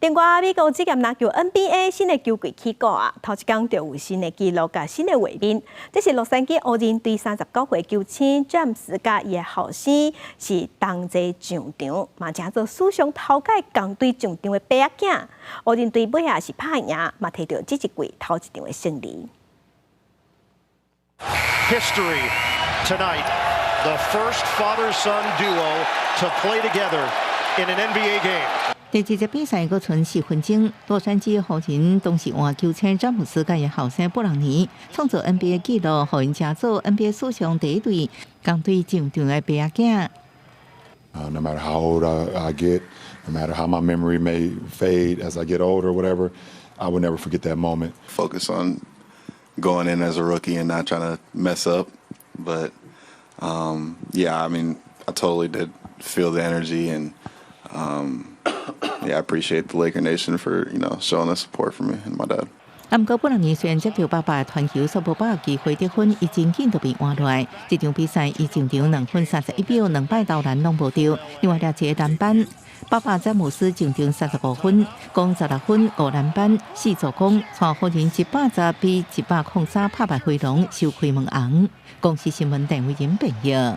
另外，美國職業籃球 NBA 新的球季起鼓啊，頭一工就有新的紀錄佮新的畫面。這是洛杉磯湖人隊39歲球星詹姆斯佮伊的後生是同齊上場，嘛成做史上頭擺仝隊上場的爸仔囝。湖人隊尾仔是拍贏，嘛提著這一季頭一場的勝利。 History tonight, the first father-son duo to play together in an NBA game. 第二節比賽閣賰4分鐘，洛杉磯湖人當時換球星詹姆斯佮伊後生布朗尼創造 NBA 紀錄，予𪜶成做 NBA 史上第一對仝隊上場的爸仔囝。 No matter how old I get, no matter how my memory may fade as I get older or whatever, I will never forget that moment. Focus on going in as a rookie and not trying to mess up. But yeah, I mean, I totally did feel the energy and yeah, I appreciate the Laker Nation for showing the support for me and my dad. 啊，毋過布朗尼雖然接著爸爸傳球，煞無把握機會得分，伊真緊就被換落來。這場比賽，伊上場2分31秒，兩擺投籃攏無著。另外掠一個籃板，爸爸詹姆斯上場35分，共16分、5籃板、4助攻，帶湖人110比103拍敗灰狼，首開門紅。公視新聞鄧偉仁編譯。